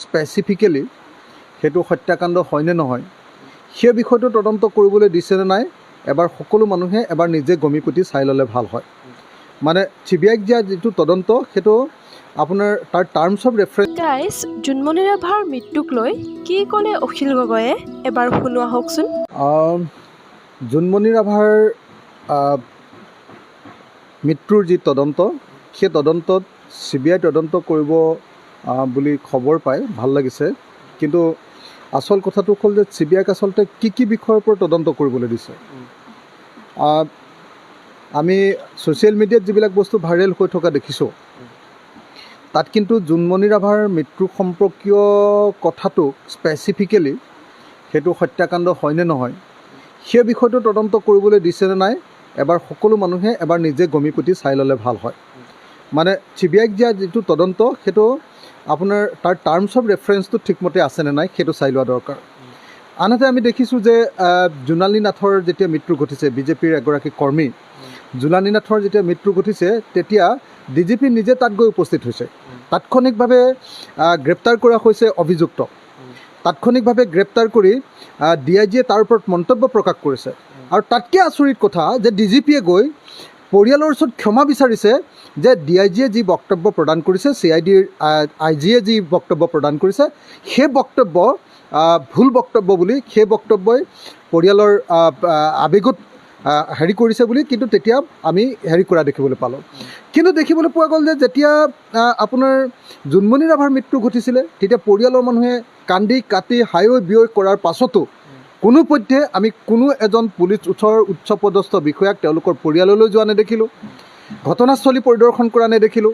Specifically সেইটো হত্যাকাণ্ড হয়নে নহয়, সেই বিষয়টো তদন্ত কৰিবলৈ দিছেনে নাই, এবাৰ সকলো মানুহে এবাৰ নিজে গমি পুতি চাই ল'লে ভাল হয়। মানে চিবিআইক দিয়া যিটো তদন্ত, সেইটো আপোনাৰ তাৰ terms of reference guys, Jonmoni ৰাভাৰ মৃত্যুক লৈ কি ক'লে অখিল গগৈয়ে, এবাৰ শুনোৱা হওকচোন। জোনমণি ৰাভাৰ মৃত্যুৰ যি তদন্ত, সেই তদন্তত চিবিআই তদন্ত কৰিব বুলি খবৰ পাই ভাল লাগিছে। কিন্তু আচল কথাটো হ'ল যে চিবিআইক আচলতে কি কি বিষয়ৰ ওপৰত তদন্ত কৰিবলৈ দিছে? আমি ছ'চিয়েল মিডিয়াত যিবিলাক বস্তু ভাইৰেল হৈ থকা দেখিছোঁ, তাত কিন্তু জোনমণি ৰাভাৰ মৃত্যু সম্পৰ্কীয় কথাটোক স্পেচিফিকেলি সেইটো হত্যাকাণ্ড হয়নে নহয়, সেই বিষয়টো তদন্ত কৰিবলৈ দিছেনে নাই, এবাৰ সকলো মানুহে এবাৰ নিজে গমি পুতি চাই ল'লে ভাল হয়। মানে চিবিআইক দিয়া যিটো তদন্ত, সেইটো আপোনাৰ তাৰ টাৰ্মছ অফ ৰেফাৰেঞ্চটো ঠিকমতে আছেনে নাই, সেইটো চাই লোৱা দৰকাৰ। আনহাতে আমি দেখিছোঁ যে জোনালী নাথৰ যেতিয়া মৃত্যু ঘটিছে, বিজেপিৰ এগৰাকী কৰ্মী জোনালী নাথৰ যেতিয়া মৃত্যু ঘটিছে, তেতিয়া ডিজিপি নিজে তাত গৈ উপস্থিত হৈছে। তাৎক্ষণিকভাৱে গ্ৰেপ্তাৰ কৰা হৈছে অভিযুক্তক। তাৎক্ষণিকভাৱে গ্ৰেপ্তাৰ কৰি ডিআইজিয়ে তাৰ ওপৰত মন্তব্য প্ৰকাশ কৰিছে। আৰু তাতকৈ আচৰিত কথা যে ডিজিপিয়ে গৈ পৰিয়ালৰ ওচৰত ক্ষমা বিচাৰিছে যে ডিআইজিয়ে যি বক্তব্য প্ৰদান কৰিছে, চিআইডিৰ আইজিয়ে যি বক্তব্য প্ৰদান কৰিছে, সেই বক্তব্য ভুল বক্তব্য বুলি, সেই বক্তব্যই পৰিয়ালৰ আহ, আহ, আৱেগত হেৰি কৰিছে বুলি। কিন্তু তেতিয়া আমি হেৰি কৰা দেখিবলৈ পালোঁ। কিন্তু দেখিবলৈ পোৱা গ'ল যে যেতিয়া আপোনাৰ জোনমণি ৰাভাৰ মৃত্যু ঘটিছিলে, তেতিয়া পৰিয়ালৰ মানুহে কান্দি কাটি হায়ৈ বিয়ৈ কৰাৰ পাছতো কোনো পধ্যে আমি কোনো এজন পুলিচ উচ্চপদস্থ বিষয়াক তেওঁলোকৰ পৰিয়াললৈ যোৱা নেদেখিলোঁ, ঘটনাস্থলী পৰিদৰ্শন কৰা নেদেখিলোঁ।